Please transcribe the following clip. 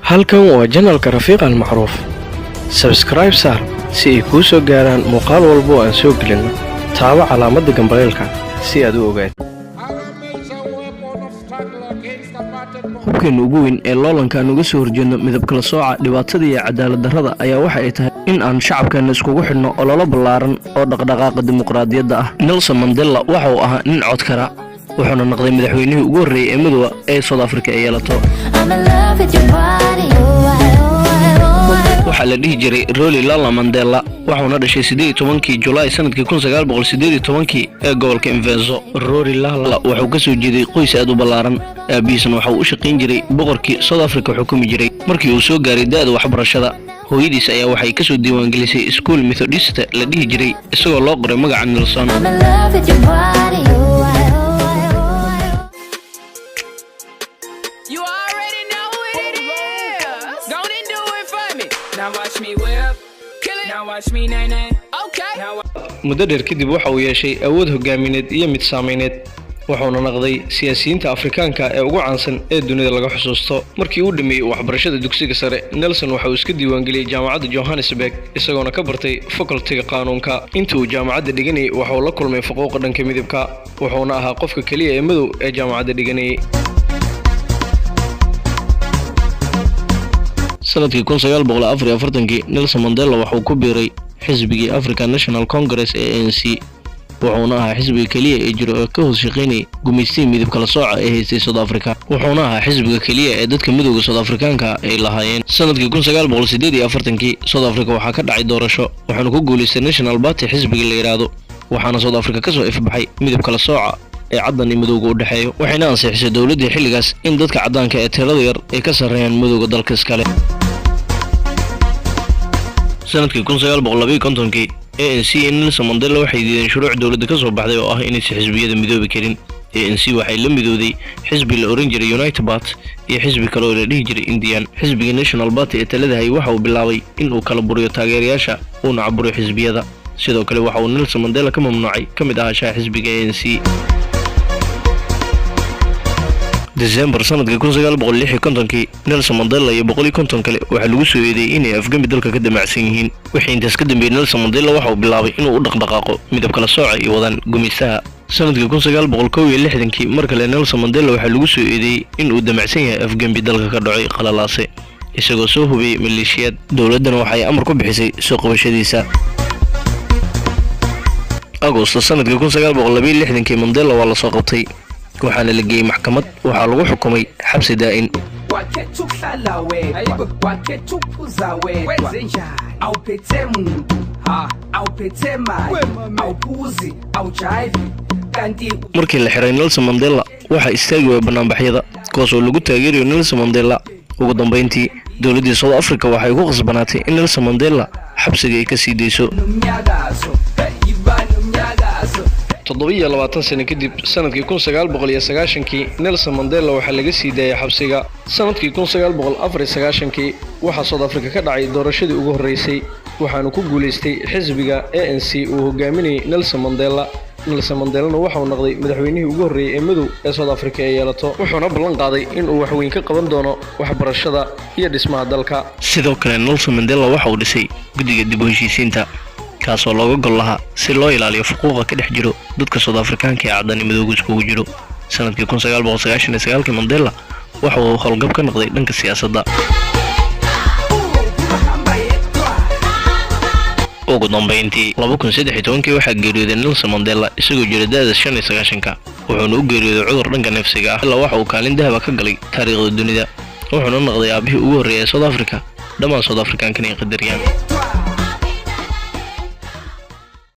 Halkan waa channelka Rafiiq Almacruuf. Subscribe saar si ay kuu soo gaaraan muuqaal walba oo aan soo gelinno. Taabo calaamadda gambaleelka si aad u ogaatid. Our major weapon of struggle against apartheid Hubkeenna ugu weyn ee loolanka aan uga soo horjeedno midab kala sooca, dhibaatada iyo cadaalad darrada ayaa waxa ay tahay in aan shacabkeenna iskugu xidhno ololo ballaaran oo dhaqdhaqaaqa dimuqraadiyadda ah. Nelson Mandela waxa uu ahaa nin codkara, wuxuuna noqday madaxweynihii ugu horreeyey ee midooba ee South Africa ay yeelato. I'm in love with your body. Oh, I, oh, I, oh, I. Waxaa la dhihi jiray Rolihlahla Mandela, waxuuna dhashay 18-kii Julaay sanadkii 1918-kii ee gobolka Mvezo. Rolihlahla wuxuu ka soo jeeday qoys aad u ballaaran. Aabihiisna waxa uu u shaqayn jiray boqorkii South Africa xukumi jiray. Markii uu soo gaaray da'da waxbarashada, hooyadiis ayaa waxay kasoo diiwaangelisay iskuul Methodista la dhihi jiray, isagoo loo qoray magaca Nelson. I'm in love with your body. Oh, I, oh, I, oh, I. You already know what it is. Go and do it for me. Now watch me whip. Kill it. Now watch me nae nae. Okay. Now Muddo dheer kadib, waxa uu yeeshay awood hogaamineed iyo mid saameyneed, wuxuuna noqday siyaasiyiinta Afrikaanka ee ugu caansan ee dunida laga xusuusto. Markii uu dhameeyey waxbarashada dugsiga sare, Nelson waxa uu iska diiwaangeliyey jaamacadda Johannesburg, isagoona ka bartay facultyga qaanuunka. Intii uu jaamacadda dhiganayay, waxa uu la kulmay faquuqa dhanka midabka, wuxuuna ahaa qofka keliya ee madow ee jaamacadda dhiganayay. Sanadkii 1944-kii, Nelson Mandela waxauu ku biiray xisbigii African National Congress ee ANC, wuxuuna ahaa xisbiga keliya ee jiro ee ka hoos shaqaynayay gumaystihii midab kala sooca ee haystay South Africa, wuxuuna ahaa xisbiga keliya ee dadka midowga South Afrikaanka ay lahaayeen. Sanadkii 1948-kii, South Africa waxaa ka dhacay doorasho, waxaana ku guulaystay National Party xisbiga la yidhaahdo, waxaana South Africa kasoo ifbaxay midab kala sooca ee caddan iyo madowga u dhexeeyo, waxayna ansixisay dowladdii xilligaas in dadka caddaanka ee tirada yar ay ka sarreeyaan madowga dalka iskale. Sanadkii 1952-kii, ANC iyo Nelson Mandela waxay diideen shuruuc dowladda ka soo baxday oo ah inaysan xisbiyada midoobi karin. ANC waxay la midowday xisbi la oran jiray United Party iyo xisbi kale oo la dhihi jiray Indian. Xisbiga National Party ee talada hayay waxa uu bilaabay in uu kala buriyo taageerayaasha, uuna caburiyo xisbiyada. Sidoo kale, waxa uu Nelson Mandela ka mamnuucay ka mid ahaanshaha xisbiga ANC. Desembar sanadkii 1956-kii, Nelson Mandela iyo 150 kale waxaa lagu soo eedeeyey inay afgembi dalka ka damacsan yihiin. Wixii intaas ka dambeeyey, Nelson Mandela waxa uu bilaabay inuu u dhaqdhaqaaqo midab kala sooca iyo wadaan gumaystaha. Sanadkii 1961-kii, mar kale Nelson Mandela waxaa lagu soo eedeeyey in uu damacsan yahay afgembi dalka ka dhacay qalalaase, isagoo soo hubiyey maleeshiyaad. Dowladdana waxay amar ku bixisay soo qabashadiisa. Agosto sanadkii 1962-kii, Mandela waa lasoo qabtay, waxaana la geeyey maxkamad. Waxaa lagu xukumay xabsi daa'in. Wakhetha ukuhlala wedwa, wakhetha ukuphuza wedwa. Kwenzenjani? Awuphethe muntu, ha, awuphethe mali, awuphuzi, awujayivi, kanti Markii la xiray Nelson Mandela, waxaa istaagi waaya banaanbaxyada, kuwaas oo lagu taageerayo Nelson Mandela. Ugu dambeyntii, dowladdii South Africa waxay ku qasbanaatay in Nelson Mandela xabsiga ay ka sii dayso. Nomnyakazo, yiba nomnyakazo. 27 sano kadib, sanadkii 1990-kii, Nelson Mandela waxaa laga sii daayay xabsiga. Sanadkii 1994-kii, waxaa South Africa ka dhacay doorashadii ugu horreysay, waxaana ku guulaystay xisbiga ANC uu hogaaminayay Nelson Mandela. Nelson Mandelana waxauu noqday madaxweynihii ugu horreeyey ee madow ee South Africa ee yeelato, wuxuuna ballan qaaday inuu waxweyn ka qaban doono waxbarashada iyo dhismaha dalka. Sidoo kale, Nelson Mandela waxa uu dhisay guddiga dib u heshiisiinta, kaasoo looga gol lahaa si loo ilaaliyo xuquuqa ka dhex jiro dadka South Afrikaanka ee caddan iyo madowga iskugu jiro. Sanadkii 1999-kii, Mandela waxa uu howlgab ka noqday dhanka siyaasadda. Uhamba yedwa. Ugu dambeyntii, 2013-kii, waxaa geeriyooday Nelson Mandela isagoo jira da'da 95-ka, wuxuuna u geeriyooday cudur dhanka neefsiga ah. Ilaa waxa uu kaalin dahaba ka galay taariikhda dunida, wuxuuna noqday aabihii ugu horreeyay ee South Africa, dhammaan South Afrikaankana ay qadariyaan.